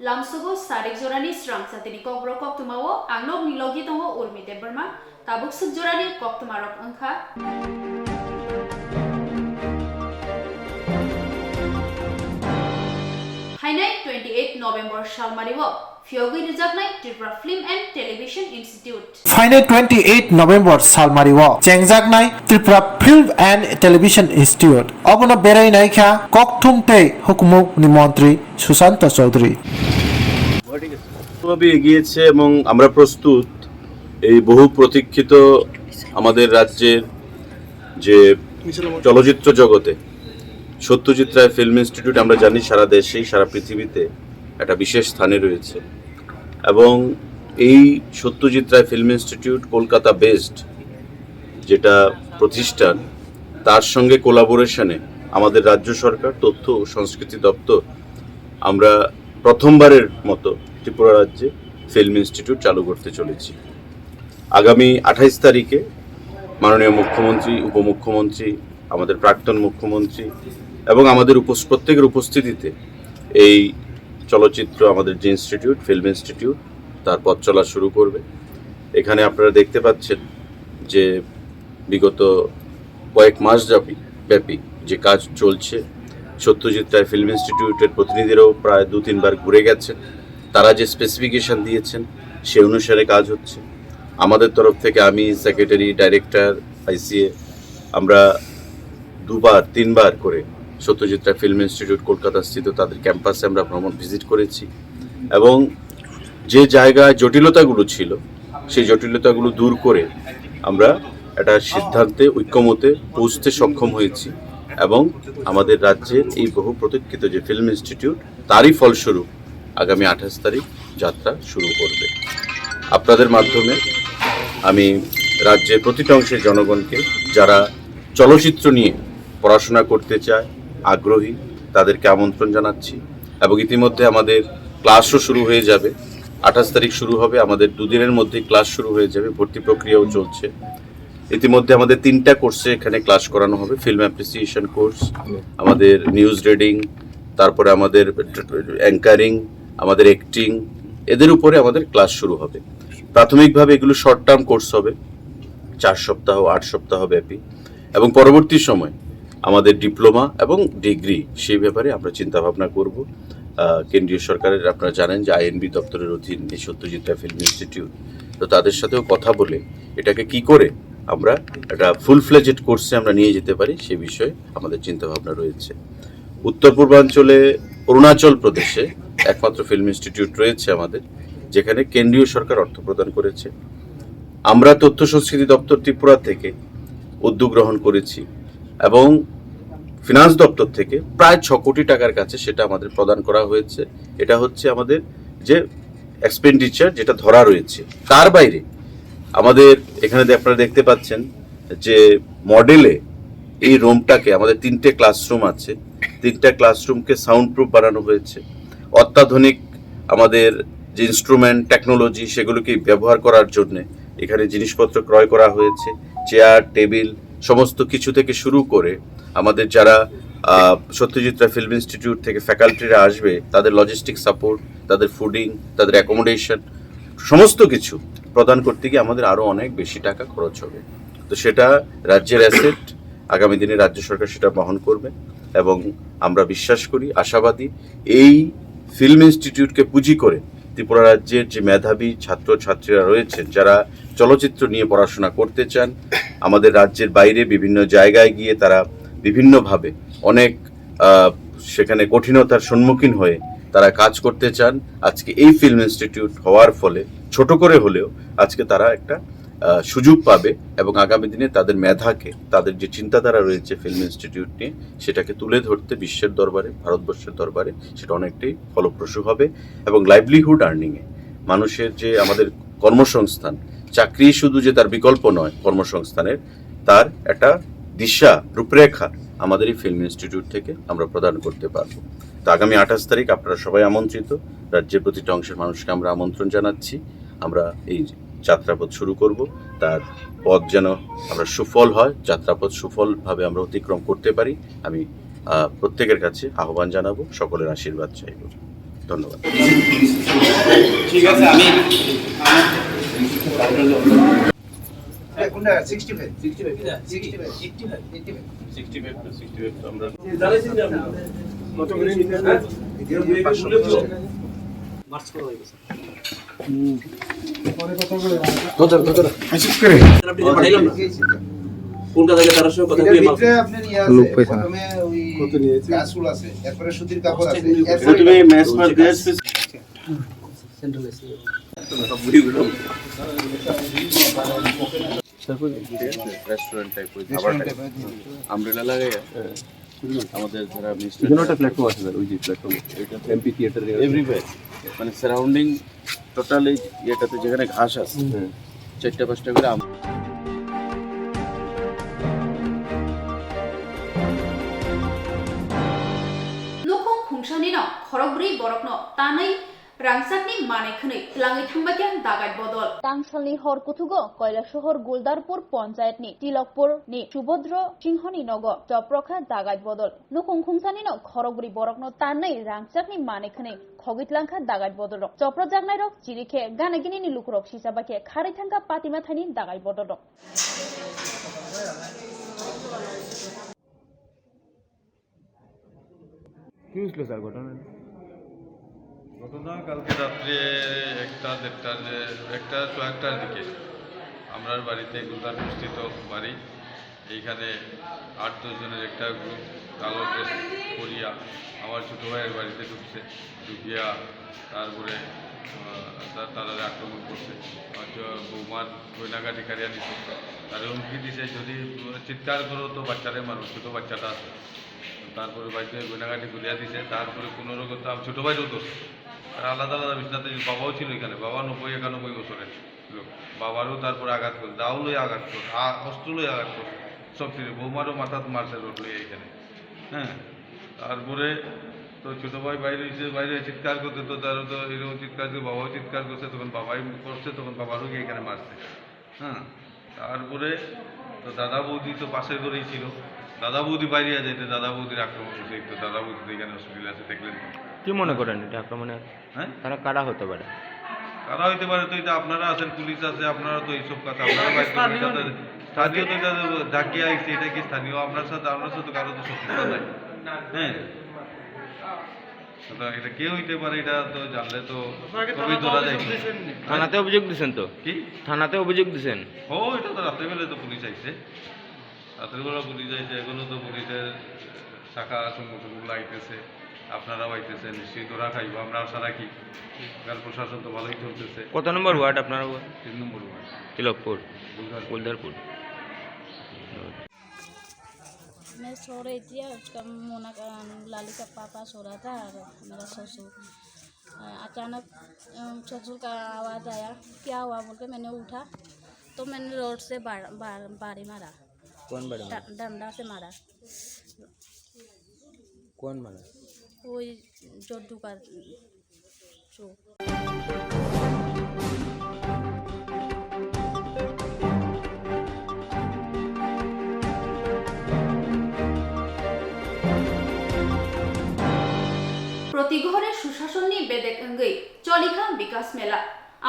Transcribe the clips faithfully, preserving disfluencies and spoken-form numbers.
Lamsugo sarik jorani srang satini kokborok koktwmao ang nokni logi tongo Urmi Debbarma. Tabuk swk jorani koktwmarok wngkha. Phainai twenty eight November salmario phiyogwi rwjaknai Tripura Film and Television Institute. Phainai twenty eight November salmario chengjaknai Tripura Film and Television Institute. Obono berai naikha kokthum tei hukumukni montri Sushanta Chaudhary. ভাবে এগিয়েছে এবং আমরা প্রস্তুত এই বহু প্রতীক্ষিত আমাদের রাজ্যের যে চলচ্চিত্র জগতে সত্যজিৎ রায় ফিল্ম ইনস্টিটিউট, আমরা জানি সারা দেশেই সারা পৃথিবীতে একটা বিশেষ স্থানে রয়েছে। এবং এই সত্যজিৎ রায় ফিল্ম ইনস্টিটিউট কলকাতা বেসড যেটা প্রতিষ্ঠান, তার সঙ্গে কোলাবোরেশনে আমাদের রাজ্য সরকার, তথ্য ও সংস্কৃতি দপ্তর, আমরা প্রথমবারের মতো ত্রিপুরা রাজ্যে ফিল্ম ইনস্টিটিউট চালু করতে চলেছি। আগামী আঠাইশ তারিখে মাননীয় মুখ্যমন্ত্রী, উপমুখ্যমন্ত্রী, আমাদের প্রাক্তন মুখ্যমন্ত্রী এবং আমাদের উপস-, প্রত্যেকের উপস্থিতিতে এই চলচ্চিত্র, আমাদের যে ইনস্টিটিউট, ফিল্ম ইনস্টিটিউট, তার পথ চলা শুরু করবে। এখানে আপনারা দেখতে পাচ্ছেন যে বিগত কয়েক মাস ব্যাপী, ব্যাপী যে কাজ চলছে, সত্যজিৎ রায় ফিল্ম ইনস্টিটিউটের প্রতিনিধিরাও প্রায় দু তিনবার ঘুরে গেছেন। তারা যে স্পেসিফিকেশন দিয়েছেন, সে অনুসারে কাজ হচ্ছে। আমাদের তরফ থেকে আমি, সেক্রেটারি, ডাইরেক্টর, আইসিএ, আমরা দুবার, তিনবার করে সত্যজিৎ রায় ফিল্ম ইনস্টিটিউট কলকাতা স্থিত তাদের ক্যাম্পাসে আমরা ভ্রমণ ভিজিট করেছি এবং যে জায়গায় জটিলতাগুলো ছিল, সেই জটিলতাগুলো দূর করে আমরা একটা সিদ্ধান্তে, ঐক্যমতে পৌঁছতে সক্ষম হয়েছি এবং আমাদের রাজ্যের এই বহু প্রতীক্ষিত যে ফিল্ম ইনস্টিটিউট, তারই ফলস্বরূপ আগামী আঠাশ তারিখ যাত্রা শুরু করবে। আপনাদের মাধ্যমে আমি রাজ্যের প্রতিটা অংশের জনগণকে, যারা চলচ্চিত্র নিয়ে পড়াশোনা করতে চায়, আগ্রহী, তাদেরকে আমন্ত্রণ জানাচ্ছি। এবং ইতিমধ্যে আমাদের ক্লাসও শুরু হয়ে যাবে। আঠাশ তারিখ শুরু হবে, আমাদের দুদিনের মধ্যেই ক্লাস শুরু হয়ে যাবে, ভর্তি প্রক্রিয়াও চলছে। ইতিমধ্যে আমাদের তিনটা কোর্সে এখানে ক্লাস করানো হবে: ফিল্ম অ্যাপ্রিসিয়েশন কোর্স, আমাদের নিউজ রিডিং, তারপরে আমাদের অ্যাঙ্কারিং, আমাদের অ্যাক্টিং, এদের উপরে আমাদের ক্লাস শুরু হবে। প্রাথমিকভাবে এগুলো শর্ট টার্ম কোর্স হবে, চার সপ্তাহ, আট সপ্তাহ ব্যাপী, এবং পরবর্তী সময় আমাদের ডিপ্লোমা এবং ডিগ্রি, সেই ব্যাপারে আমরা চিন্তা ভাবনা করব। আহ, কেন্দ্রীয় সরকারের, আপনারা জানেন যে আইএনবি দপ্তরের অধীন এই সত্যজিৎ রায় ফিল্ম ইনস্টিটিউট, তো তাদের সাথেও কথা বলে এটাকে কি করে আমরা একটা ফুল ফ্লেজড কোর্সে আমরা নিয়ে যেতে পারি, সে বিষয়ে আমাদের চিন্তা ভাবনা রয়েছে। উত্তর পূর্বাঞ্চলে অরুণাচল প্রদেশে একমাত্র ফিল্ম ইনস্টিটিউট রয়েছে আমাদের, যেখানে কেন্দ্রীয় সরকার অর্থ প্রদান করেছে। আমরা তথ্য সংস্কৃতি দপ্তর ত্রিপুরা থেকে উদ্যোগ গ্রহণ করেছি এবং ফিনান্স দপ্তর থেকে প্রায় ছ কোটি টাকার কাছে সেটা আমাদের প্রদান করা হয়েছে। এটা হচ্ছে আমাদের যে এক্সপেন্ডিচার, যেটা ধরা রয়েছে। তার বাইরে আমাদের এখানে দে-, আপনারা দেখতে পাচ্ছেন যে মডেলে এই রুমটাকে, আমাদের তিনটে ক্লাসরুম আছে, তিনটা ক্লাসরুমকে সাউন্ড প্রুফ বানানো হয়েছে। অত্যাধুনিক আমাদের যে ইনস্ট্রুমেন্ট, টেকনোলজি, সেগুলোকে ব্যবহার করার জন্যে এখানে জিনিসপত্র ক্রয় করা হয়েছে। চেয়ার, টেবিল, সমস্ত কিছু থেকে শুরু করে আমাদের যারা, আহ, সত্যজিৎ রায় ফিল্ম ইনস্টিটিউট থেকে ফ্যাকাল্টিরা আসবে, তাদের লজিস্টিক সাপোর্ট, তাদের ফুডিং, তাদের অ্যাকোমোডেশন, সমস্ত কিছু প্রদান করতে গিয়ে আমাদের আরও অনেক বেশি টাকা খরচ হবে। তো সেটা রাজ্যের অ্যাসেট, আগামী দিনে রাজ্য সরকার সেটা বহন করবে এবং আমরা বিশ্বাস করি, আশাবাদী, এই ফিল্ম ইনস্টিটিউটকে পুঁজি করে ত্রিপুরা রাজ্যের যে মেধাবী ছাত্র ছাত্রীরা রয়েছেন, যারা চলচ্চিত্র নিয়ে পড়াশোনা করতে চান, আমাদের রাজ্যের বাইরে বিভিন্ন জায়গায় গিয়ে তারা বিভিন্নভাবে অনেক, আহ, সেখানে কঠিনতার সম্মুখীন হয়ে তারা কাজ করতে চান, আজকে এই ফিল্ম ইনস্টিটিউট হওয়ার ফলে ছোট করে হলেও আজকে তারা একটা, আহ, সুযোগ পাবে এবং আগামী দিনে তাদের মেধাকে, তাদের যে চিন্তাধারা রয়েছে ফিল্ম ইনস্টিটিউট নিয়ে, সেটাকে তুলে ধরতে বিশ্বের দরবারে, ভারতবর্ষের দরবারে সেটা অনেকটাই ফলপ্রসূ হবে। এবং লাইভলিহুড আর্নিংয়ে মানুষের যে আমাদের কর্মসংস্থান, চাকরি শুধু যে তার বিকল্প নয় কর্মসংস্থানের, তার একটা দিশা, রূপরেখা আমাদের এই ফিল্ম ইনস্টিটিউট থেকে আমরা প্রদান করতে পারবো। তো আগামী আঠাশ তারিখ আপনারা সবাই আমন্ত্রিত, রাজ্যের প্রতিটা অংশের মানুষকে আমরা আমন্ত্রণ জানাচ্ছি। আমরা এই যাত্রাপথ শুরু করব, তার পথ যেন আমরা সুফল হয়, যাত্রাপথ সুফলভাবে আমরা অতিক্রম করতে পারি। আমি, আহ, প্রত্যেকের কাছে আহ্বান জানাবো, সকলের আশীর্বাদ চাইব। ধন্যবাদ। ঠিক আছে, আমি কোনটা? Sixty five. Sixty five. Sixty five. Eighty five. Sixty five, sixty five আমরা কত করে নিতে? মার্চ করা হয়ে গেছে। ধর, ধর, ধর। তারা আপনি পাঠাইলাম না। কোনটা থেকে তারা সঙ্গে কথা এটার বলে ভিতরে আপনার ইয়ে আছে। লোক পয়সা। প্রথমে ওই কত নিয়েছে? গাছফুল আছে, এরপরে সুতির কাপড় আছে, প্রত্যেক এরপরে তুমি ম্যাচ মার দেশ। Central AC. রেস্টুরেন্ট টাইপ ওই রেস্টুরেন্ট ধাবা টাইপ। টাইপ। আমব্রেলা লাগাইয়া আমাদের যারা মিস্টার এখানে একটা প্ল্যাটফর্ম আছে স্যার, ওই যে প্ল্যাটফর্ম, এটা এমপি থিয়েটার। এভরিওয়্যার, মানে সারাউন্ডিং টোটাল এই ইয়েটাতে যেখানে ঘাস আছে, হুম। চারটা পাঁচটা করে আম- Nukhung khungsanino khorokbrwi borokno tanwi rangchakni manwi khwnwi twlangwi thangbaikha dagat bodol. Tangsalni hor kuthugo Koilasohor Guldarpur ponchayatni Tilokpurni Subodro Singhoni nogo choprokha dagat bodol. Nukhung khungsanino khorokbrwi borokno tanwi rangchakni manwi khwnwi khogwi tlangkha dagat bodolrok. Choprojaknairok chirikhe gana ginini lukurok sichabaikhe kharwi thangkha patimathani dagat bodolrok. কি হয়েছিল স্যার ঘটনা? ঘটনা কালকে রাত্রে একটা দেড়টার যে একটা কয়েকটার দিকে আমরার বাড়িতে গুলদার অবস্থিত বাড়ি, এইখানে আট দশ জনের একটা গ্রুপ কালো ড্রেস পরিয়া আমার ছোটো ভাইয়ের বাড়িতে ঢুকছে। ঢুকিয়া তারপরে আহ, তা- তারা আক্রমণ করছে। হয়তো বৌমার গয়নাগাটি কাড়িয়া নিছে, তারা হুমকি দিছে, যদি চিৎকার করো তো বাচ্চারে মারো, ছোটো বাচ্চাটা আছে। তারপরে বাইকে গয়নাগাটি খুলিয়া দিছে, তারপরে কোনো রকম তো আমার ছোটো ভাইরও দোষ, তারা আলাদা আলাদা বিছনাতে, বাবাও ছিল এখানে, বাবা নব্বই একানব্বই বছরের লোক, বাবারও তারপরে আঘাত করে, দাও লই আঘাত করে, আ- অস্ত্র লই আঘাত করে, সব কিছু, বৌমারও মাথাত মারছে রড লইয়া এখানে। হ্যাঁ, তারপরে তো ছোটো ভাই বাইরে হয়েছে, বাইরে চিৎকার করতে, তো তারও তো এরকম চিৎকার করে, বাবাও চিৎকার করছে, তখন বাবাই করছে, তখন বাবারও গিয়ে এখানে মারছে। হ্যাঁ, তারপরে তো দাদা বৌদি তো পাশের ঘরেই ছিল, দাদা বৌদি বাইরে যাইতে দাদা বৌদির আক্রমণ হয়েছে। তো দাদা বৌদি তো এখানে হসপিটালে আছে, দেখলেন তো। কি মনে করেন এটা আক্রমণের? হ্যাঁ, তারা কারা হতে পারে? কারা হইতে পারে? তো এটা আপনারা আছেন, পুলিশ আছে, আপনারা তো এইসব কথা আপনারা বাইর করবেন। এটা তো স্থানীয় তো এটা তো ডাকিয়ে আইছে, এটা কি স্থানীয়? আপনার সাথে, আপনার সাথে কারো তো শত্রুতা নাই। হ্যাঁ, সুতরাং এটা কে হইতে পারে, এটা তো জানলে তো কবেই ধরা যায়। থানাতে অভিযোগ দিচ্ছেন তো? কি? থানাতে অভিযোগ দিচ্ছেন? ও, এটা তো রাত্রেবেলা তো পুলিশ আইছে, রাত্রেবেলা পুলিশ আইছে, এখনো তো পুলিশের শাখা সংগঠনগুলো আইতেছে, আপনারাও আইতেছে, নিশ্চয়ই ধরা খাইব, আমরা আশা রাখি। কারণ প্রশাসন তো ভালোই চলতেছে। কত নম্বর ওয়ার্ড আপনার ওয়ার্ড? তিন নম্বর ওয়ার্ড। তিলকপুর, গুলধার। গুলধারপুর। मैं सो रही थी, उसका मोना का लाली का पापा सो रहा था और मेरा ससुर। अ, अचानक, अम, ससुर का आवाज़ आया, "क्या हुआ?" बोल के मैंने उठा, तो मैंने रॉड से बार, बार, बारी मारा। কোন বাড়ি? डं-, डंडा से मारा। কোন মানে? वही जो दुकान Proti ghore sushasonni bedek wngwi cholikha Bikas Mela.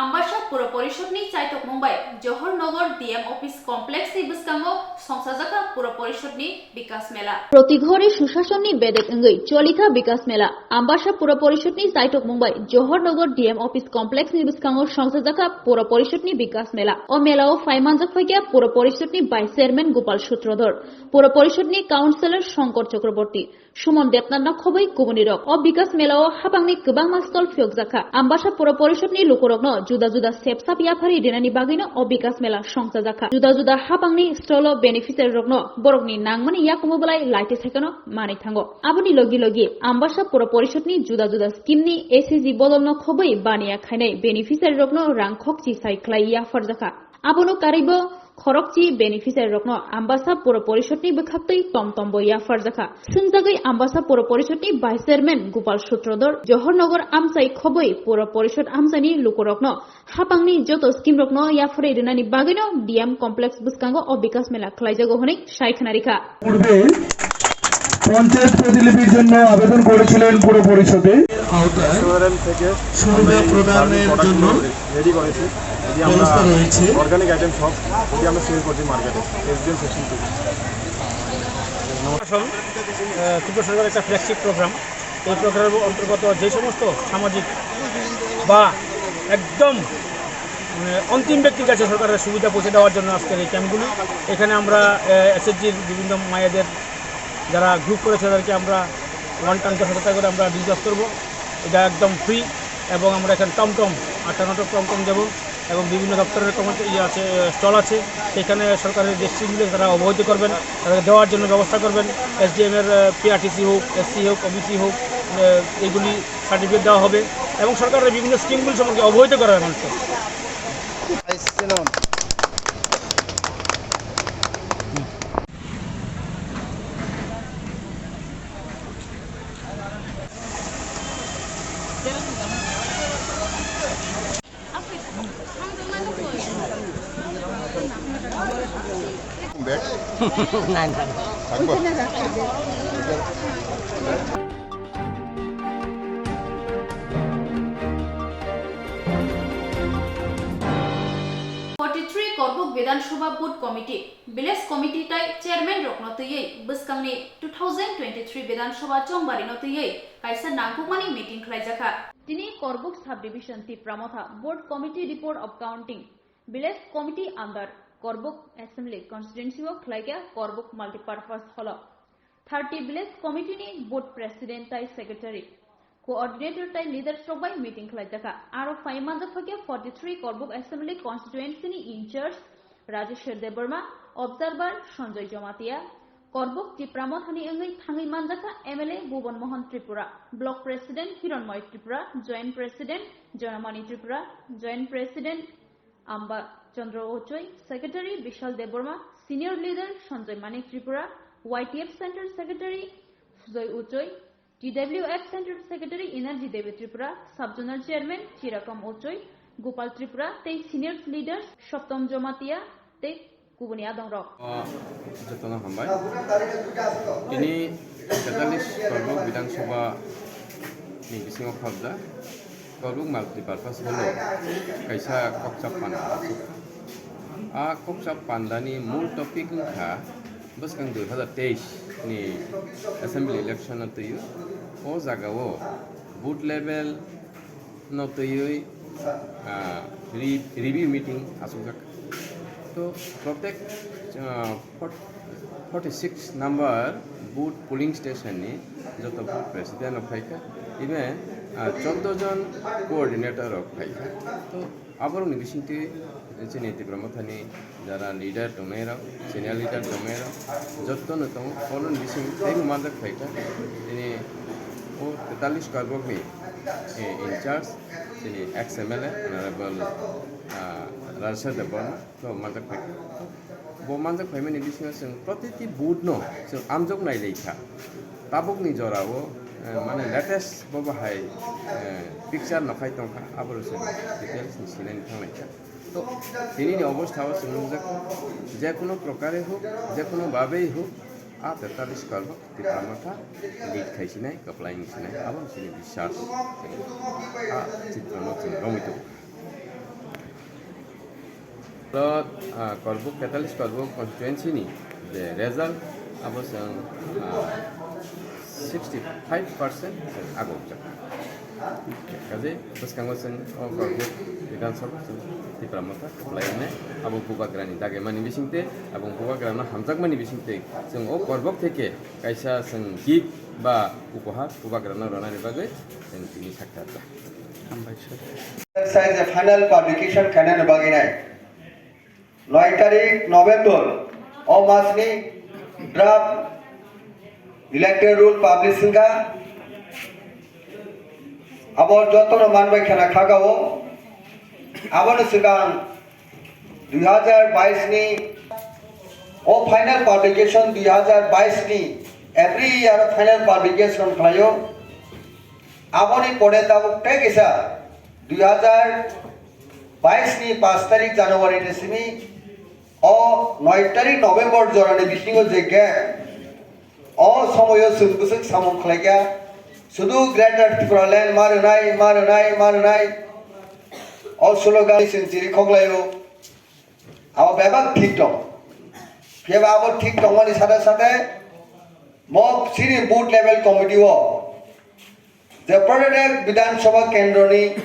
Ambasa Puro Porishod ni chaitok mung bai Johor Nagar D M Office Complex ni bwskango songchajakha Puro Porishod ni Bikas Mela. Proti ghore sushasonni bedek wngwi cholikha Bikas Mela. Ambasa Puro Porishod ni chaitok mung bai Johor Nagar D M Office Complex ni bwskango songchajakha Puro Porishod ni Bikas Mela. O mela o phai manjak phaikha Puro Porishod ni Vice Chairman Gopal Sutrodhor, Puro Porishod ni Councillor Shankar Chakraborty, Suman Debnath no khobwi kubunirok. O Bikas Mela o habangni kwbangma stall phiyokjakha. Ambasa Puro Porishod ni lukurokno juda juda sepsap yaphari rinani bagwino o Bikas Mela songchajakha. Juda juda habangni stall o beneficiary rokno borokni nangmani yakumo belai laiti saikano manwi thango. Aboni logi logi Ambasa Puro Porishod ni juda juda scheme ni S H G bodolno khobwi baniya khainai beneficiary rokno rang khokchi sai khlai yapharjakha. Abono karwibo khorokchi beneficiary rokno Ambasa Puro Porishod ni bwkhaktwi tom tombo yapharjakha. Swngjagwi Ambasa Puro Porishod ni Vice Chairman Gopal Sutrodhor, Johor Nagar amchai khobwi Puro Porishod amchaini lukurokno hapangni joto scheme rokno yapharwi rinani bagwino D M Complex bwskango o Bikas Mela khlaijago hwnwi sai khwnarikha. পূর্বে পঞ্চায়েত প্রতিলিপির জন্য আবেদন করেছিলেন পুর পরিষদে। আওতায় সুবিধা প্রদানের জন্য রেডি করেছি। যদি আমরা ব্যবস্থা রয়েছে। অর্গানিক আইটেম সব যদি আমরা সেল করছি মার্কেটে, এসডিএম সেকশন থেকে। আসল, আহ, ত্রিপুরা সরকারের একটা ফ্ল্যাগশিপ প্রোগ্রাম। এই প্রোগ্রামের অন্তর্গত যে সমস্ত সামাজিক বা একদম, মানে, অন্তিম ব্যক্তির কাছে সরকারের সুবিধা পৌঁছে দেওয়ার জন্য আজকের এই ক্যাম্পগুলি। এখানে আমরা, আহ, এসএইচজির বিভিন্ন মায়েদের যারা গ্রুপ করেছে তাদেরকে আমরা ওয়ান টাইম দশ হাজার টাকা করে আমরা ডিসবার্স করবো। এটা একদম ফ্রি এবং আমরা এখানে টমটম, আটটা নটা টমটম দেবো এবং বিভিন্ন দপ্তরের কর্মচারী ইয়ে আছে, স্টল আছে, সেখানে সরকারের যে স্কিমগুলো তারা অবহিত করবেন, তাদেরকে দেওয়ার জন্য ব্যবস্থা করবেন। এসডিএম এর, আহ, পিআরটিসি হোক, এসসি হোক, ওবিসি হোক, আহ, এইগুলি সার্টিফিকেট দেওয়া হবে এবং সরকারের বিভিন্ন স্কিমগুলি সম্পর্কে অবহিত করা হবে মানুষকে। Forty three Korbuk Bidhan Sabha Booth Committee, Village Committee tai Chairman rokno twiwi bwskangni two thousand twenty three Bidhan Sabha chongbarino twiwi kaisa nangkukmani meeting khlaijakha. Tini Korbuk Subdivision Tipra Motha Board Committee Report of Counting, Village Committee under Korbuk Assembly Constituency o khlaikha Korbuk Multipurpose Hall o. Thirty Village Committee ni Board President tai Secretary, Coordinator tai Leaders rok bai meeting khlaijakha. Aro phai manjak phakya forty three Korbuk Assembly Constituency ni in-charge Rajeshwar Debbarma, Observer Sanjoy Jamatia, Korbuk Tipra Mothani wngwi thangwi manjakha M L A Bhuban Mohan Tripura, Block President Hiranmoy Tripura, Joint President Jonamani Tripura, Joint President Amba Chandra Ochoi, Secretary Bishal Debbarma, Senior Leader Sanjoy Manik Tripura, Y T F Center Secretary Sujoy Ochoi, T W F Center Secretary Energy Devi Tripura, Sub Zonal Chairman Chirakam Ochoi, Gopal Tripura tei Senior Leader Soptom Jamatia tei kubuni adongrok. O jotono hambai. Tini tetallis Korbuk Bidhan Sabha ni bisingo khobjak Korbuk Multipurpose Hall o kaisa kokchap panda. A kokchap pandani mul topic wngkha bwskang dui hazar teis ni assembly election o twiwi o jagao booth level no twiwi, ah, re-, review meeting asukjak. To protek, ah, fort-, forty six number booth polling station ni joto booth president rok phaikha, even, ah, chordo jon coordinator rok phaikha. To aborokni bisingtwi chini Tipra Mothani jara leader tongnai rok, senior leader tongnai rok, jotto no tongo, oro ni bising teibo manjak khlai kha. Tini o tetallis Korbuk ni, eh, in charge, tini ex M L A, Honorable, ah, Rajeshwar Debbarma, to manjak khlai kha. Bo manjak khlai mani bisingo chwng protiti booth no chwng amjok nai lai kha. Tabuk ni jora o, eh, mane latest bo bahai, eh, picture no khai tong kha, aboro chwng details ni sinai thang lai kha. To, tini ni obostha o chwng nukjak, je kono prokare hok, je kono babe hok, a tetallis Korbuk Tipra Motha lead khai sinai, kwplai wng sinai, abo chini biswas, chini a chitro no chwng romwi tongo. To, ah, Korbuk, tetallis Korbuk constituency ni je result, abo chwng, ah, sixty five percent chwng agokjak. Kaje bwskango chwng o Korbuk Bidhan Sabha chwng Tipra Motha kwplai wngnai. Abo Bubagrani dagimani bisingtwi, abo Bubagrano hamjakmani bisingtwi chwng o Korbuk theke kaisa chwng gift ba upohar Bubagrano ronani bagwi chwng tini sakha. Hambai sir. Exercise final publication khainani bagwi nai. Noi tarik November o masni draft electoral roll publish wngkha. Abo jotono manbai khana khagao. Aboni swkang dui hazar bais ni o final publication dui hazar bais ni every year final publication khlaio. Aboni pore tabuk tei kisa dui hazar bais ni paanch tarik January ni simi o noi tarik November jorani bisingo je gap, O somoyo chwng bwswk samung khlaikha, sudu Greater Tipraland ma rwnai, ma rwnai, ma rwnai. O slogan chwng chiri khoklaio. Abo bebak thik tong. Phiya ba abo thik tongmani sate sate mo chini booth level committee o je Pradesh Bidhan Sabha Kendroni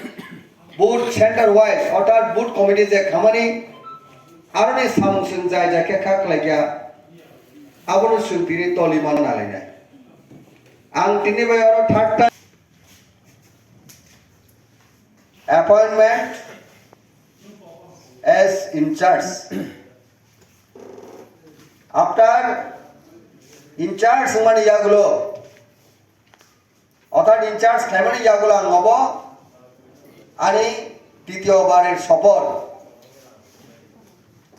booth center wise orthat booth committee je khamani aroni samung chwng jai jai khe kha khlaikha, abono chwng tini toli mano nalainai. Ang tini bai oro third time appointment as in charge. After in charge wngmani yagulo, orthat in charge khlaimani yagulo ang obo ani titiyo barir sopor.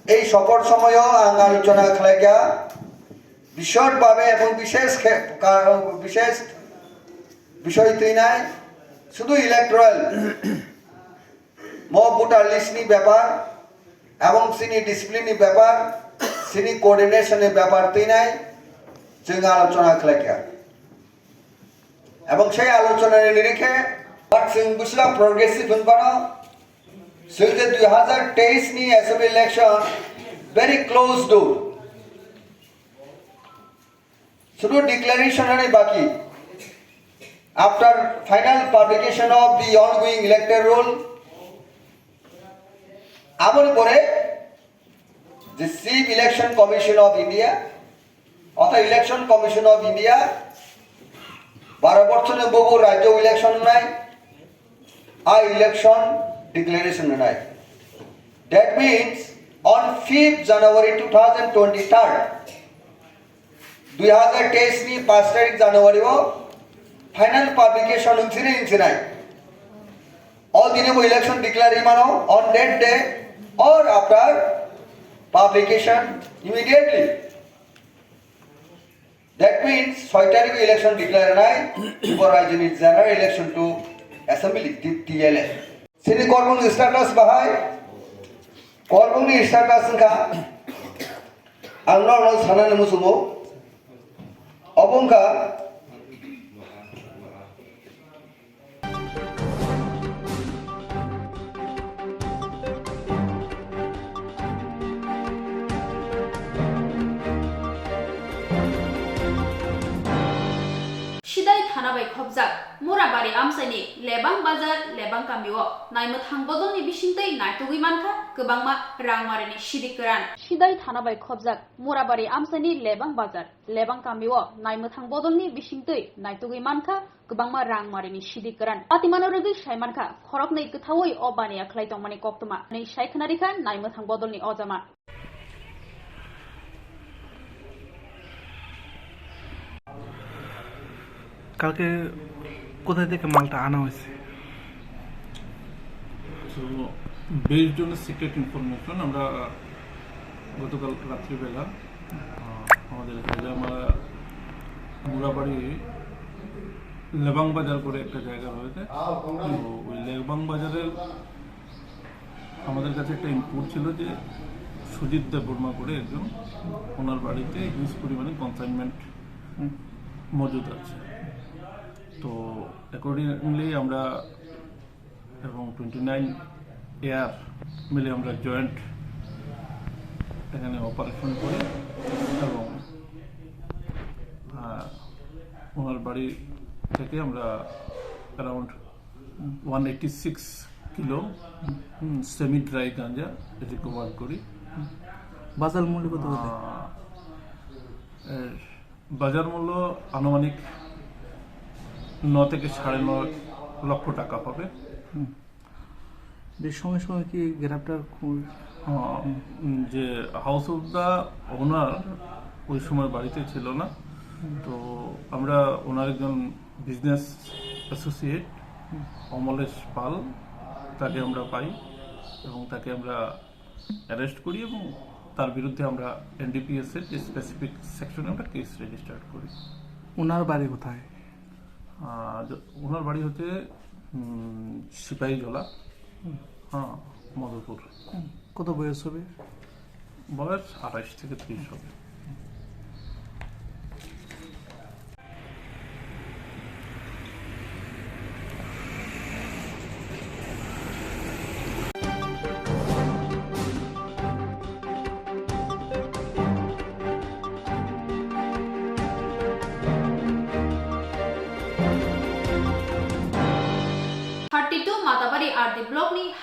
Ei sopor somoyo ang alochona khlaikha bishod babe ebong bishesh khe-, ka-, bishesh bishoy twinai sudu electoral mo voter list ni bepar ebong chini discipline ni bepar, chini coordination ni bepar twinai chwng alochona khlaikha. Ebong sei alochona ni nirikhe but chwng bwsla progressive hwnphano chwng je dui hazar teis ni assembly election very close to Sudu declaration ani baki. After final publication of the ongoing electoral roll, aboni pore the Chief Election Commission of India, orthat Election Commission of India, baro bochorni bobo rajyo election nai, a election declaration nai. That means on fifth January two thousand twenty-third, dui hazar teis ni paanch tarik January o final publication wngsinai wngsinai. O dini bo election declare wngmano on that day or after publication immediately. That means soi tarik o election declare nai, Tripura Rajyoni general election to assembly, T-, T L A. Chini korbongni status bahai, korbongni status wngkha, ang norokno sanani muchungo, obo wngkha, Sidai thana bai khopjak Murabari amchaini Lebang Bazar, Lebang kamio naimwthang bodolni bisingtwi naitugwi mankha kwbangma rangmarini sidi kwran. Sidai thana bai khopjak Murabari amchaini Lebang Bazar, Lebang kamio naimwthang bodolni bisingtwi naitugwi mankha kwbangma rangmarini sidi kwran. Patimano rwgwi sai mankha, khoroknwi kwthaui o baniya khlai tongmani koktwma hwnwi sai khna rikha naimwthang bodolni ojama. কালকে কোথায় থেকে মালটা আনা হয়েছে? So, based on a secret information, আমরা গতকাল রাত্রিবেলা, আহ, আমাদের হেজামারা মুরাবাড়ি লেবাং বাজার করে একটা জায়গা রয়েছে। তো ওই লেবাং বাজারের আমাদের কাছে একটা ইনপুট ছিল যে সুজিত দেববর্মা করে একজন, ওনার বাড়িতে হিউজ পরিমাণে কনসাইনমেন্ট হুম। মজুদ আছে। তো অ্যাকর্ডিংলি আমরা এবং টোয়েন্টি নাইন এআর মিলে আমরা জয়েন্ট এখানে অপারেশন করি এবং, আহ, ওনার বাড়ি থেকে আমরা around one eighty six kilo, হুম, সেমি ড্রাই গাঞ্জা রিকভার করি। বাজার মূল্য কত হবে? আহ, এর বাজার মূল্য আনুমানিক ন থেকে সাড়ে ন লক্ষ টাকা হবে। হুম। যে সঙ্গে সঙ্গে কি গ্রেপ্তার খু-, আহ, হুম। উম, যে হাউস অফ দ্য ওনার ওই সময় বাড়িতে ছিল না, হুম। তো আমরা ওনার একজন বিজনেস অ্যাসোসিয়েট হুম। অমলেশ পাল, তাকে আমরা পাই এবং তাকে আমরা অ্যারেস্ট করি এবং তার বিরুদ্ধে আমরা এনডিপিএস এর যে স্পেসিফিক সেকশনে আমরা কেস রেজিস্টার্ড করি। ওনার বাড়ি কোথায়? আহ, য-, ওনার বাড়ি হচ্ছে, উম, সিপাহীজলা, হুম। হ্যাঁ, মধুপুর। হুম। কত বয়স হবে? বয়স আঠাশ থেকে ত্রিশ হবে।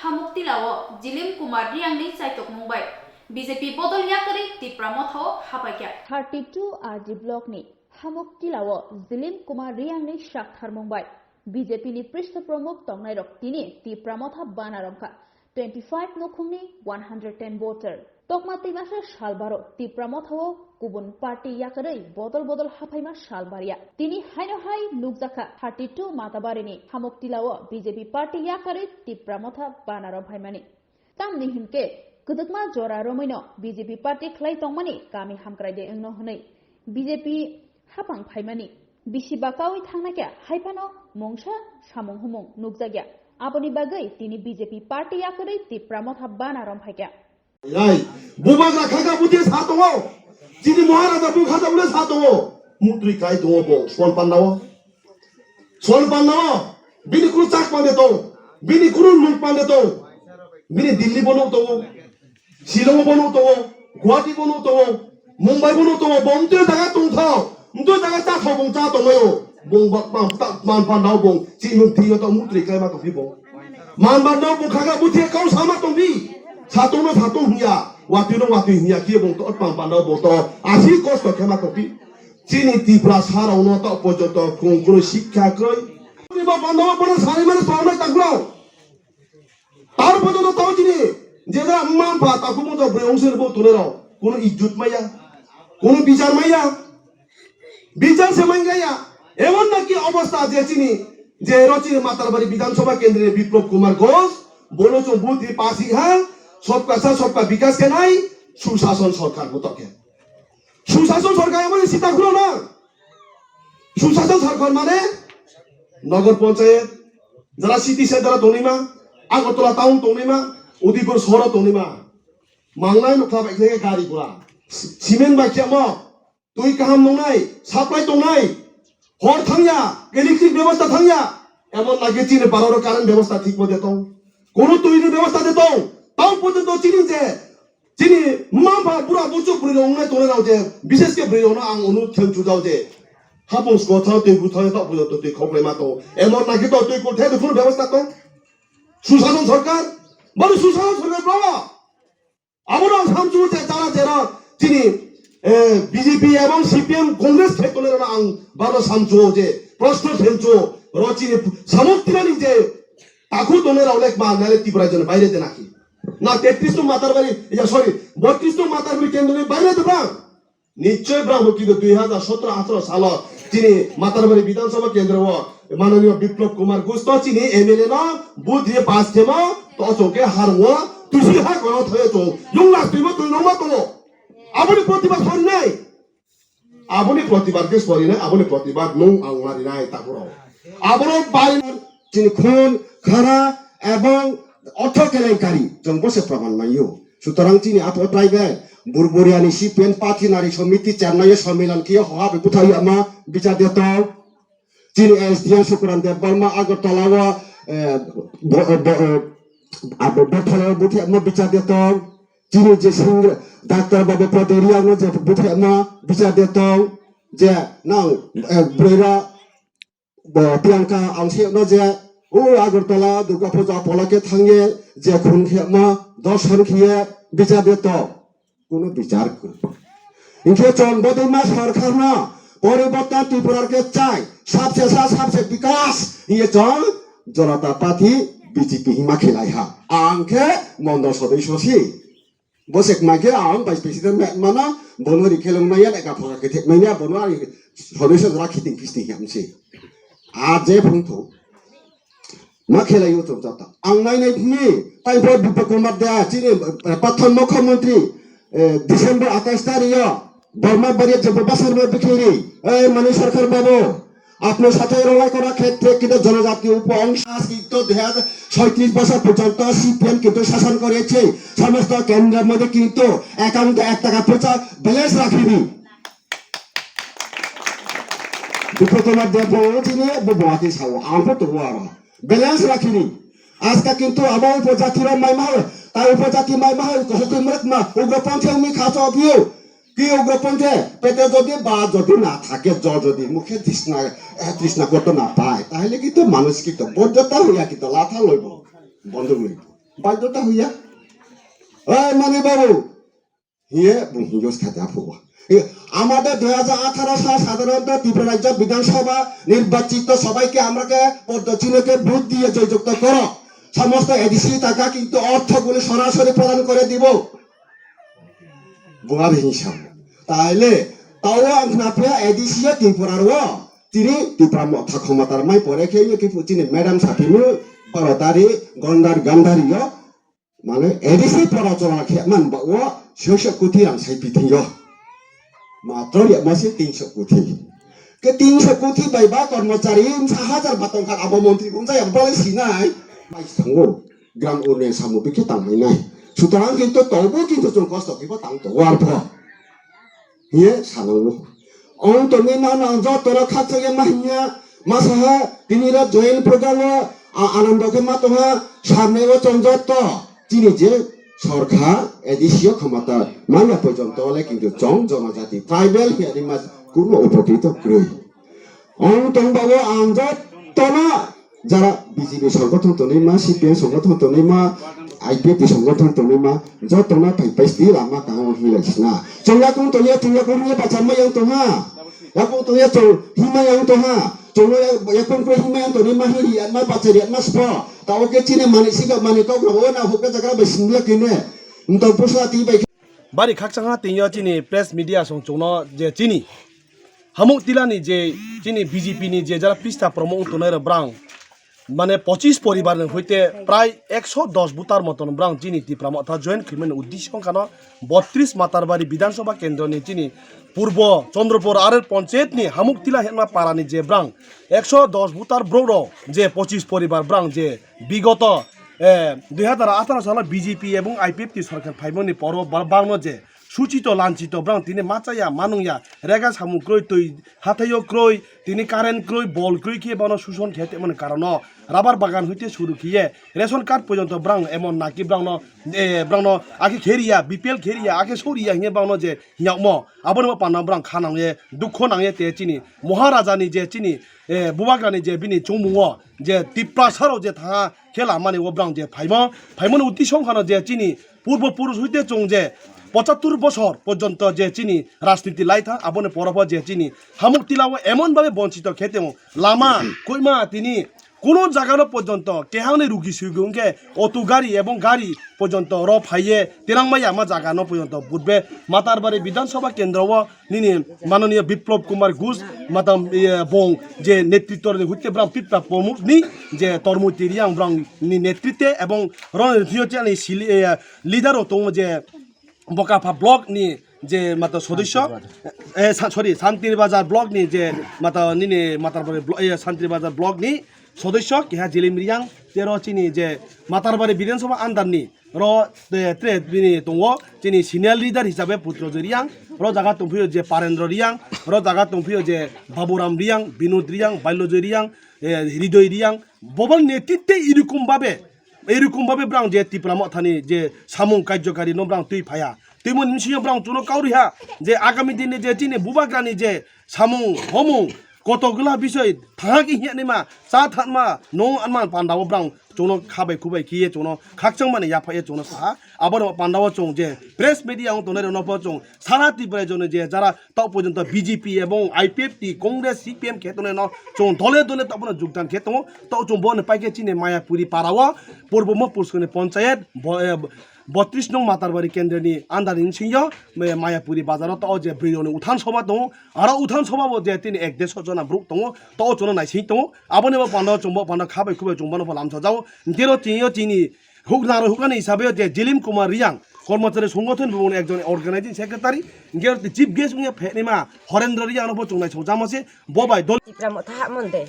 Hamuk Tilao Jilim Kumar Riyangni chaitokmung bai B J P bodol yakarwi Tipra Mothao hapaikha. Thirty two R D blockni Hamuk Tilao Jilim Kumar Riyangni saktharmung bai B J P ni Pristho Pramukh tongnairok tini Tipra Motha bana romkha. Twenty five nukhungni one hundred ten voter. Tokma twimasa salbaro Tipra Mothao kubun party yakarwi bodol bodol haphaima salbarya. Tini haino hai nukjakha thirty two Matabarini Hamuk Tilao B J P party yakarwi Tipra Motha bana romphaimani. Tamni hinkhe kwdwkma jora romwino B J P party khlai tongmani kami hamkraide wngno hwnwi B J P hapang phaimani. Bisi bakaui thangnaikha haiphano mungsa samung humung nukjakya. Aboni bagwi tini B J P party yakarwi Tipra Motha bana romphaikha. Rai, bubagra khaka buti sa tongo. Chini Maharaja bukha da ule sa tongo. Mutri kai tongo bo, Suan Panda o. Suan Panda o. Bini kunu chak pande tong. Bini kunu nuk pande tong. Bini Delhi bono tongo. Shillong bono tongo. Guwahati bono tongo. Mumbai bono tongo. Bo mtui jaga tongthao. Mtui jaga cha thao bung cha tongmaio. Bung ba, ba, ta, man panda o bung. Chini mung tiyo to mutri kai ma tongphi bung. Man panda o bung khaka buti kau sama tongphi. Satungno satung hiya, watwino watwi hiya, khe bung to otpang pandao bung to asi kosto khe ma tongpi. Chini Tiprasa rokno to porjonto kung kunu sikha kwrwi. Ni ba pandao bono sari mani tongna tangkro. Tar porjonto tao chini, jeda mma mpha takhuk mungto bwrwi wngse bo tole rok. Kunu ijjut maya, kunu bichar maya. Bichar se mangaya. Emon naki obosta je chini, je ro chini Matarbari Bidhan Sabha Kendri Biplab Kumar Ghosh, bono chwng vote ri pasi ha, sobka sa sobka bikas khe nai, Susason Sarkar butok khe. Susason Sarkar emon sita khulona. Susason Sarkar mane Nagar Panchayat, jara city center tongnima, Agartala town tongnima, Udaipur sohor tongnima. Mangnai nukha bai khe gari gura. Cement bai khe mo. Twi kaham nungnai, supply tongnai, hor thangya, electric bebosta thangya, emon lage chini baroro current bebosta thik mode tong, kono twi ni bebosta de tong, tao porjonto chini je, chini mma mpha bura buchuk bwrwi rok wngnai tongnai rok je, bishes khe bwrwi rokno ang onurod khe chujao je, hapung sko thang twi bu thang tok porjonto twi khok lai ma tong, emon lage to twi kothe de phuru bebosta tong, Susason Sarkar, bani Susason Sarkar bawa. Abono ang samchuo je jara jera chini, eh, B J P ebong C P M Congress khe tole rana ang baro samchuo je proshno khenchuo ro chini samuk tirani je takhu tole rao lek ma nale Tipra jone baire de naki. Na tetris no Matarbari, ya sorry, botris no Matarbari kendro ni baire de bang. Nichoi brahmo kido dui hazar sotro atharo salo chini Matarbari Bidhan Sabha kendro o mananiyo Biplab Kumar Ghosh to chini M L A no vote riye pass khema to chongke harwo tusi ha kono thoye chong yung last time twi nongma tongo. Aboni protibad sorinai. Aboni protibad ke sorinai, aboni protibad nung ang marinai takuro. Aboro bai chini khun, khara ebong ortho kelenkari chong bose praman maiyo. Sutorang chini apo tribal Burburiani C P M Party Nari Somiti Chennai o Sommilan kiyo hoha be buthai ama bichar de tong. Chini S D M Sukuran Debbarma Agartala o, eh, bo, bo, eh, abo Bethel o buthe ma bichar de tong. Chini je sing Doctor Babu Podoria no je buthe ma bichar de tong. Je nang, eh, brera bo Priyanka ang se no je o Agartala Durga Puja pola ke thangye je khun khe ma dorshon khiye bichar de tong. Kuno bichar kwrwi. Hinkhe chwng bodima sarkarno poriborton Tripura khe chai, sabse sa, sabse bikas, hinkhe chwng Janata Party B J P hima khelai ha. Ang khe mondol sodosyo si. Bosek mai khe ang vice president mano, bono ri khelong maya, eka phoka khe thek maya, bono ari sodosyo jora khiting phisti hiam si. A je phung thu. Ma khelai o chwng chata. Ang nai nai phini, tai pho Biplab Kumar Deb, chini, eh, pratham mukhyamantri, eh, December atais tarikh o, Borma bari jebo basar ma bikhiri, eh, Manik Sarkar babu, apne sathe rolai kora khetre kintu jonojati upo ongsa sikto dui hazar soitris bosor porjonto C P M kintu shason koreche, somosto kendro moddhe kintu account e ek taka poisa balance rakhini. Biplab Kumar Deb bo chini bo Guwahati sao, ang pho tongo aro. Balance rakhini. Aska kintu abo upojati rok mai ma, tai upojati mai ma, ko hokoi mrek ma, ugroponthi wngwi kha chok yo. Ki ugroponthi, pete jodi ba jodi na thake, jo jodi mukhe trisna, eh, trisna korto na pai. Tahole kintu manush kintu bojjota hoya kintu latha loibo. Bondho loibo. Baidhota hoiya. Oi, Mani babu. Hiye bung hiyo skha da phuwa. Hiye, amade dui hajar atharo sal sadharonto Tripura Rajya Bidhan Sabha nirbachito sabaike amrake poddo chinhoke vote diye joyjukto koro. Somosto A D C taka kintu orthogulo sorasori prodan kore dibo. Bunga bihingsa. Taile, tao ang khna phiya A D C yo Tripura ro. Tini Tipra Motha Khomatar mai pore khe yo kipu chini madam saphinu Bharatari Gondar Gandhari yo. Mane A D C pora chora khe man ba o soi soi kuthi rang sai pithing yo. Matro ya masi tin soi kuthi. Ke tin soi kuthi bai ba kormochari sa hajar ba tongkha abo montri bung jaya balai sinai. Bai thango. Gram urne samu bikhe tangmai nai. Sutarang kintu tobo kintu chwng kosto kibo tang to war pho. Hiye sanango. Ong tongwi ma nang joto rok khakchangya ma hinya ma saha tini ro join program o a-, anando khe ma tongha samne o chong joto chini je sorkha A D C o khamata manya porjonto le kintu chong jonajati tribal hiya ni ma kuno upokito kwrwi. Ong tong bago ang jotono jara B J P songgothon tonwi ma, C P M songgothon tonwi ma, I P F T songgothon tonwi ma, jotono phai phai sti lama kaham hinlai sina. Chwng yakung tongya, chwng yakung himya bachar ma yang tongha. Yakung tongya chwng himya yang tongha. Chwngno ya-, yakung kre himya yang tonwi ma hiri yan ma bachar yan ma spo. Ta oke chini mani siga mani kok na o na hokka jaga bai singla kine. Nto pusla ti bai Bari khakchangha tini yo chini press media song chungno je chini Hamuk Tila ni je chini B J P ni je jara pista promo wng tongnai rok brang mane pochis poribar ni hoite prai ekso dos butar moton brang chini Tipra Motha join khimani uddesho wngkha no botris Matarbari Bidhan Sabha kendro ni chini Purbo Chandrapur R L Panchayat ni Hamuk Tila Henma Para ni je brang ekso dos butar brouh rok je pochis poribar brang je bigoto, eh, dui hajar atharo salo B J P ebong I P F T sorkar phaimani poro ba-, bangno je suchito lanchito brang tini machaya manungya rega samung kroi twi hathaio kroi tini current kroi bol kroi khe bono suson khe tongmani karono rubber bagan hoite suru khiye ration card porjonto brang emon naki brangno, eh, brangno akhe kheriya B P L kheriya akhe soriya hinye brangno je hiyakmo aboni bo panda brang kha nangye dukho nangye te chini Maharaja ni je chini, eh, bubagra ni je bini chongmungo je Tiprasa rok je tha khela mani o brang je phaimo, phaimoni uddesho wngkha no je chini purbo purush hoite chwng je pochattor bosor porjonto je chini rajniti lai tha, aboni poro pho je chini Hamuk Tila o emon babe bonchito khe temo lama koima tini kuno jaga no porjonto kehangni rugi sugi wngkhe auto gari ebong gari porjonto ro phaiye tinang maya ma jaga no porjonto budbe Matarbari Bidhan Sabha kendro o nini mananiya Biplab Kumar Ghosh matam, iye, bong je netritto rwdi hutte brang Tipra Pramukh ni je Tormoti Reang brang ni netritwe ebong roni thio chani sili, iye, leader rok tongo je Bokapha block ni je mata sodosyo, eh, sa-, sorry, Santir Bazar block ni je mata nini Matarbari blo-, eh, Santir Bazar block ni sodosyo keha Jilim Reang tero chini je Matarbari Bidhan Sabha under ni ro, eh, tre bini tongo chini senior leader hisabe Putrojoy Reang, ro jaga tongphio je Parendra Reang, ro jaga tongphio je Baburam Reang, Binod Reang, Bailojoi Reang, eh, Hridoy Reang, bobo netritwe irukum babe, irukum babe brang je Tipra Mothani je samung karjokari no brang twi phaya. Twimon msio brang chuno kauri ha je agami dini je chini bubagrani je samung homung koto gla bisoi thangak hiya nima cha thanma no anma panda o brang chungno khabai khubai khiye chungno khakchang mani yapha ye chungno saha. Aboni panda o chung je press media ang tongnai rokno pho chung sara Tripura jone je jara tok porjonto B J P ebong I P F T, Congress, C P M khe tongnai no chung dole dole tok bono jogdan khe tongo. Tok chung bono paikhe chini Mayapuri para o purbo mo puskoni ponchayat bo-, eh, botris nong Matarbari kendroni under ni singyo, eh, Mayapuri bazar o tok je bwrwi rokni uthan soba tongo. Aro uthan soba bo je tini ek dersho jona borok tongo, to chwngno naising tongo. Aboni bo panda chwngbo panda khabai khubai chwngbo no lamsa jao. Hingke ro tini yo tini huk naro hukani hisabe je Jilim Kumar Reang, Kormachari Songgothon Bhobon ekjon organizing secretary, hingke ro chief guest wngya phenima Horendra Reang no bo chwng naisong jama se, bo bai dol Tipra Motha ha mon de.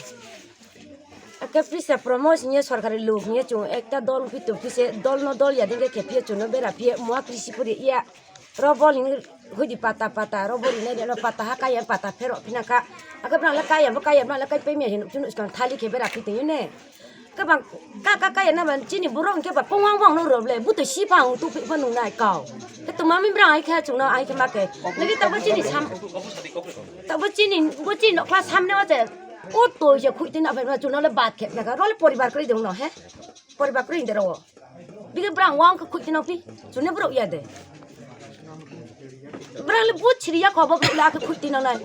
Ake pisa promotion ye sorkari luk ye chung ekta dol pi tu pise dol no dol ya ding ke phi chung no bera phi mua krisi puri ya. Ro bol ni hudi pata pata ro bol ni no pata ha kaya pata phero phina ka. Ake bra la kaya bo kaya bra la kai pe mi hin chung skang thali ke bera phi te ne. Ke bang ka ka kaya na ban chini burong ke ba pongwang wang no ro ble bu to si pang tu phi pha nung nai kau. Ke to mami bra ai kha chung no ai khe ma ke. Lagi ta bo chini sam. Ta bo chini bo chini no kla samne wa che. O to je khui tin abai ma chung no le bat khe na ka ro le poribar kri dong no he. Poribar kri de ro. Bigi brang wang khe khuti nang pi. Chune bro ya de. Brang le but chiri ya khobo bro la khe khuti nang nai.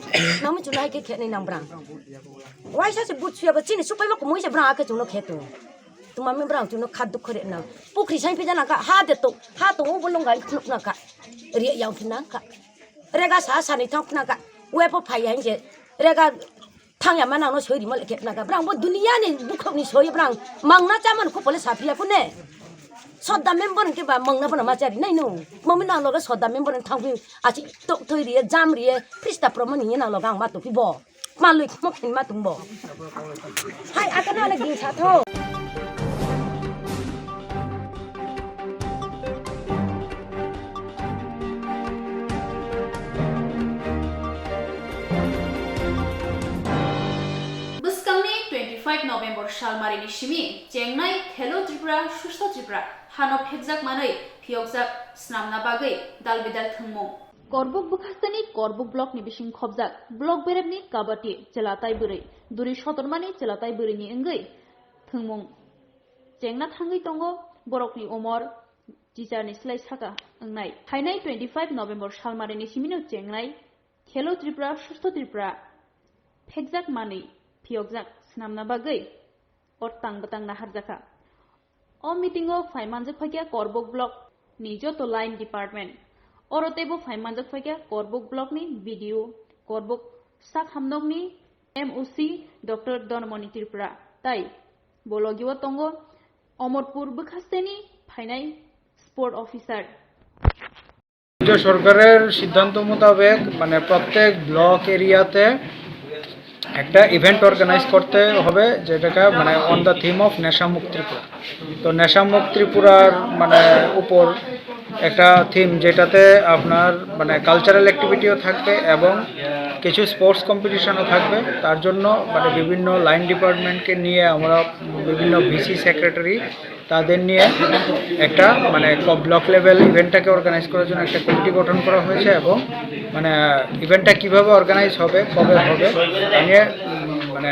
Nami chuna hai khe khe nai nang brang. Waisa se but suya ba chini supai ba kumui se brang akhe chuno khe tu. Tuma mi brang chuno khat dukh khore nang. Pukri sai pija nang ka ha de to. Ha to bo long gai khuluk nang ka. Ri yang phi nang ka. Rega sa sa ni thang nang ka. We po phai yang je. Rega thang ya manang no soi ri mal khe nang ka. Brang bo dunia ni bukhok ni soi brang. Mangna chaman khu pole saphiya kune. Sodda member ke ba mangna bana ma chari nai no. Mami nang loge sodda member thang phi achi tok thoi ri jam ri. Prista proman ni nang loge ang ma to phi bo. Malui khmo khin ma tungbo. Hai, akano ale ging sa tho. Bwskangni twenty five November salmarini simi chengnai Khelo Tripura, Susto Tripura hano phekjak manwi phiyokjak swnamna bagwi dalbidal thwngmung. Korbuk bwkhasteni Korbuk blockni bising khobjak block berepni kabati chwla tai bwrwi duri sotormani chwla tai bwrwini wngwi thwngmung chengna thangwi tongo borokni umor jicharni slai saka wngnai. Phainai twenty five November salmarini simino chengnai Khelo Tripura, Susto Tripura phekjak manwi phiyokjak swnamna bagwi o tang bwtang naharjakha. O meeting o phai manjak phaikha Korbuk block ni joto line department. Oro teibo phai manjak phaikha Korbuk block ni B D O, Korbuk sak hamnok ni M O C Doctor Dhanamani Tripura tai bo logi o tongo Omorpur bwkhasteni phainai sport officer. রাজ্য সরকারের সিদ্ধান্ত মোতাবেক মানে প্রত্যেক ব্লক এরিয়াতে একটা event organise করতে হবে, যেটাকে মানে অন দ্য থিম অফ নেশামুক্ত ত্রিপুরা। তো নেশামুক্ত ত্রিপুরার মানে উপর একটা থিম, যেটাতে আপনার মানে কালচারাল অ্যাক্টিভিটিও থাকবে এবং কিছু স্পোর্টস কম্পিটিশনও থাকবে। তার জন্য মানে বিভিন্ন লাইন ডিপার্টমেন্টকে নিয়ে আমরা বিভিন্ন ভিসি সেক্রেটারি তাদের নিয়ে একটা মানে ব্লক লেভেল ইভেন্টটাকে অর্গানাইজ করার জন্য একটা কমিটি গঠন করা হয়েছে এবং মানে ইভেন্টটা কিভাবে অর্গানাইজ হবে, কবে হবে, তা নিয়ে উম, মানে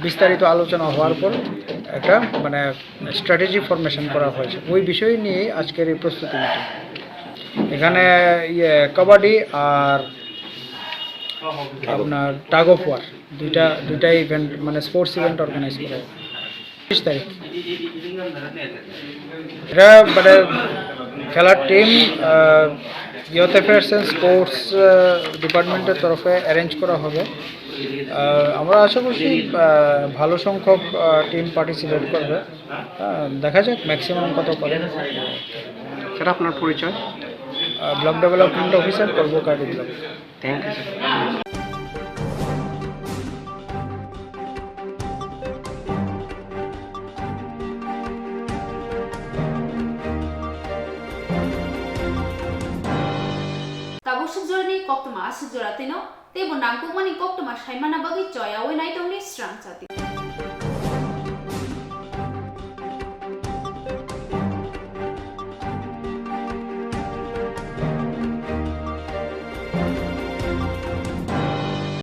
বিস্তারিত আলোচনা হওয়ার পর একটা মানে স্ট্র্যাটেজি ফরমেশন করা হয়েছে। ওই বিষয় নিয়ে আজকের এই প্রস্তুতি মিটিং। এখানে ইয়ে কাবাডি আর আপনার টাগ অফ ওয়ার, দুইটা দুইটা ইভেন্ট মানে স্পোর্টস ইভেন্ট অর্গানাইজ করা হবে। বিশ তারিখ। এটা মানে খেলার team youth affairs and sports ডিপার্টমেন্টের তরফে অ্যারেঞ্জ করা হবে। আহ, আমরা আশা করছি আহ, ভালো সংখ্যক টিম পার্টিসিপেট করবে। আহ, দেখা যাক ম্যাক্সিমাম কত করে। স্যার, আপনার পরিচয়? ব্লক ডেভেলপমেন্ট অফিসার, করবো Karbi block. Thank you, sir. Tabuk sukjorani koktwma aswk jora twino, teibo nangkukmani koktwma saimana bagwi choyaui naitongni srang chati.